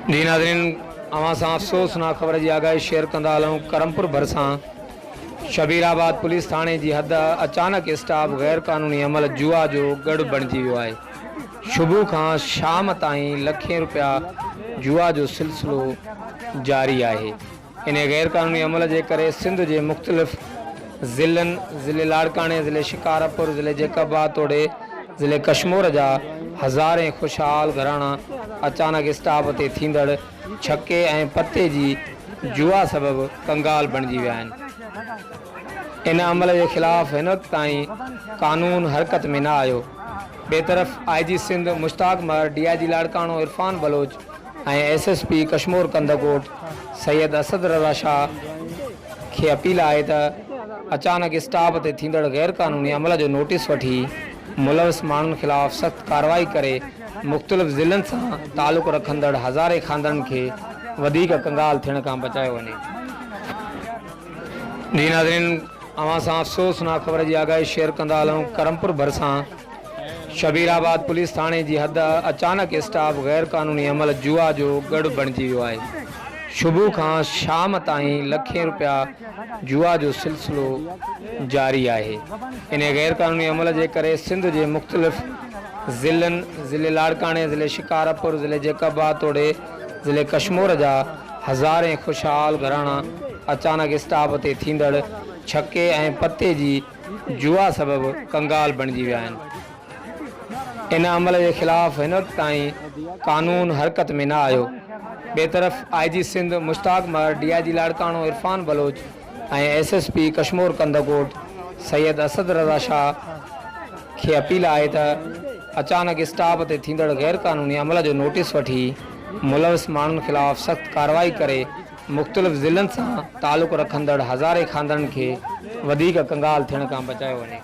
جي ناظرين اوهان سان افسوسناڪ خبر جي آگاهي شيئر ڪندا هلون ڪرمپور ڀرسان شبير آباد پوليس ٿاڻي جي حد اچانڪ اسٽاپ غير قانوني عمل جوا جو ڳڙهه بڻجي ويو آهي صبح کان شام تائين لکين روپيا جوا جو سلسلو جاري آهي. انهيء غير قانوني عمل جي ڪري سنڌ جي مختلف ضلعن، ضلعي لاڙڪاڻي، ضلعي شڪارپور، ضلعي جيڪب آباد توڙي ضلعي ڪشمور جا هزارين خوشحال گهراڻا اچانڪ اسٽاپ تي ٿيندڙ ڇڪي ۽ پتي جي جوا سبب ڪنگال بڻجي ويا آهن. ان عمل جي خلاف هن وقت تائين قانون حرڪت ۾ نه آيو. ٻئي طرف I G Sindh Mushtaq Mahar, D I G Larkana Irfan Baloch ۽ S S P Kashmore Kandhkot Syed Asad Raza Shah کي اپيل آهي ته اچانڪ اسٽاپ تي ٿيندڙ غيرقانوني عمل جو نوٽيس وٺي ملوث ماڻهن خلاف سخت ڪارروائي ڪري مختلف ضلعن سان تعلق رکندڙ هزارين خاندانن کي وڌيڪ ڪنگال ٿيڻ کان بچايو وڃي. جي ناظرين اوهان سان افسوسناڪ خبر جي آگاهي شيئر ڪندا هلون ڪرمپور ڀرسان شبير آباد پوليس ٿاڻي جي حد اچانڪ اسٽاپ غير قانوني عمل جوا جو ڳڙهه بڻجي ويو آهي صبح کان شام تائين لکين روپيا جوا جو سلسلو جاري آهي انهي غير قانوني عمل جي ڪري سنڌ جي مختلف ضلعن ضلعي لاڙڪاڻي ضلعي شڪارپور ضلعي جيڪب آباد توڙي ضلعي ڪشمور جا هزارين خوشحال گهراڻا اچانڪ اسٽاپ تي ٿيندڙ ڇڪي ۽ پتي جي جوا سبب ڪنگال بڻجي ويا آهن. ان عمل جي خلاف هن وقت تائين قانون حرڪت ۾ نه آيو. ٻئي طرف I G Sindh Mushtaq Mahar, D I G Larkana Irfan Baloch ۽ S S P Kashmore Kandhkot Syed Asad Raza Shah کي اپيل آهي ته اچانڪ اسٽاپ تي ٿيندڙ غيرقانوني عمل جو نوٽيس وٺي ملوث ماڻهن خلاف سخت ڪارروائي ڪري مختلف ضلعن سان تعلق رکندڙ هزارين خاندانن کي وڌيڪ ڪنگال ٿيڻ کان بچايو وڃي.